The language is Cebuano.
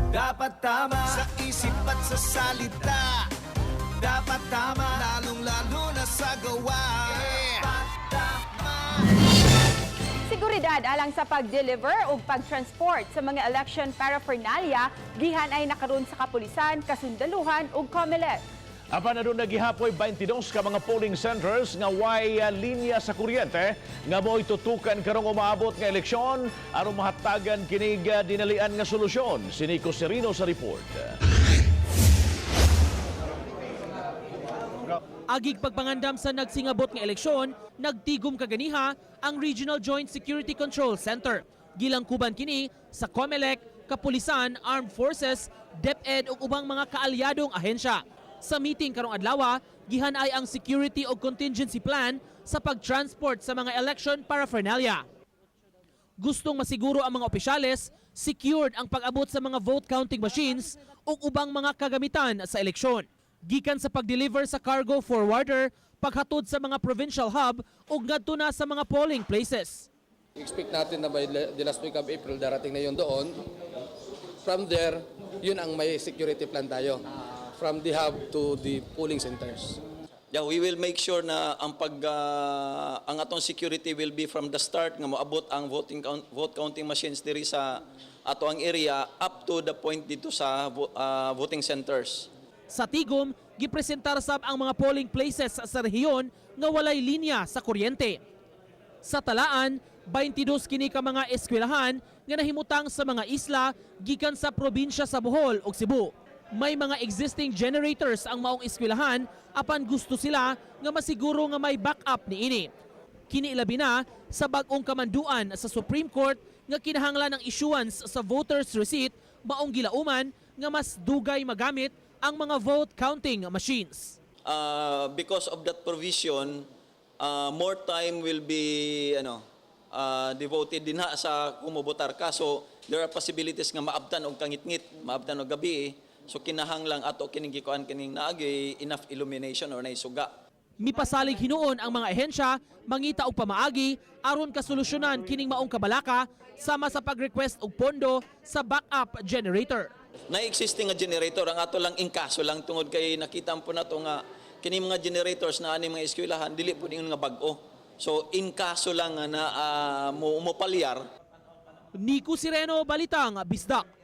Dapat tama sa isip at sa salita. Dapat tama, lalong lalo na sa gawa. Dapat tama. Seguridad alang sa pag-deliver ug pag-transport sa mga election paraphernalia gihanay na karon sa kapulisan, kasundaluhan ug COMELEC. Apan aduna gihapoy 22 ka mga polling centers nga way linya sa kuryente nga mo'y tutukan karong umaabot nga eleksyon aron mahatagan kinig dinalian nga solusyon. Si Nico Serino sa report. Agig pagpangandam sa nagsingabot nga eleksyon, nagtigom kaganiha ang Regional Joint Security Control Center. Gilangkuban kini sa COMELEC, Kapulisan, Armed Forces, DepEd ug ubang mga kaalyadong ahensya. Sa meeting karong adlaw, gihanay ang security ug contingency plan sa pagtransport sa mga election paraphernalia. Gustong masiguro ang mga opisyales, secured ang pag-abot sa mga vote counting machines ug ubang mga kagamitan sa eleksyon. Gikan sa pag-deliver sa cargo forwarder, paghatod sa mga provincial hub ug ngadto na sa mga polling places. Expect natin na by the last week of April, darating na yun doon. From there, yun ang may security plan tayo. From the hub to the polling centers. Yeah, we will make sure na ang atong security will be from the start nga moabot ang vote counting machines diri sa ato ang area up to the point dito sa voting centers. Sa Tigom, gipresentar sab ang mga polling places sa rehiyon nga walay linya sa kuryente. Sa Talaan, 22 kini ka mga eskwelahan nga nahimutang sa mga isla gikan sa probinsya sa Bohol ug Cebu. May mga existing generators ang maong eskwelahan, apan gusto sila nga masiguro nga may backup niini. Kini ilabi na sa bag-ong kamanduan sa Supreme Court nga kinahanglan ang issuance sa voters receipt, maong gilauman nga mas dugay magamit ang mga vote counting machines. Because of that provision, more time will be devoted din ha sa kumubotar ka. So there are possibilities nga maabtan og kangitngit, maabtan og gabi. So kinahanglang ato kining gikuan kining naagi enough illumination or naisuga. Mipasalig hinuon ang mga ahensya mangita og pamaagi aron kasolusyonan kining maong kabalaka, sama sa pag-request og pondo sa backup generator. Na existing nga generator, ang ato lang in kaso lang tungod kay nakita po nato nga kini mga generators na ani mga eskwelahan dili po ingon nga bag-o. So in kaso lang nga na mo palyar. Nico Sireno, Balitang Bisdak.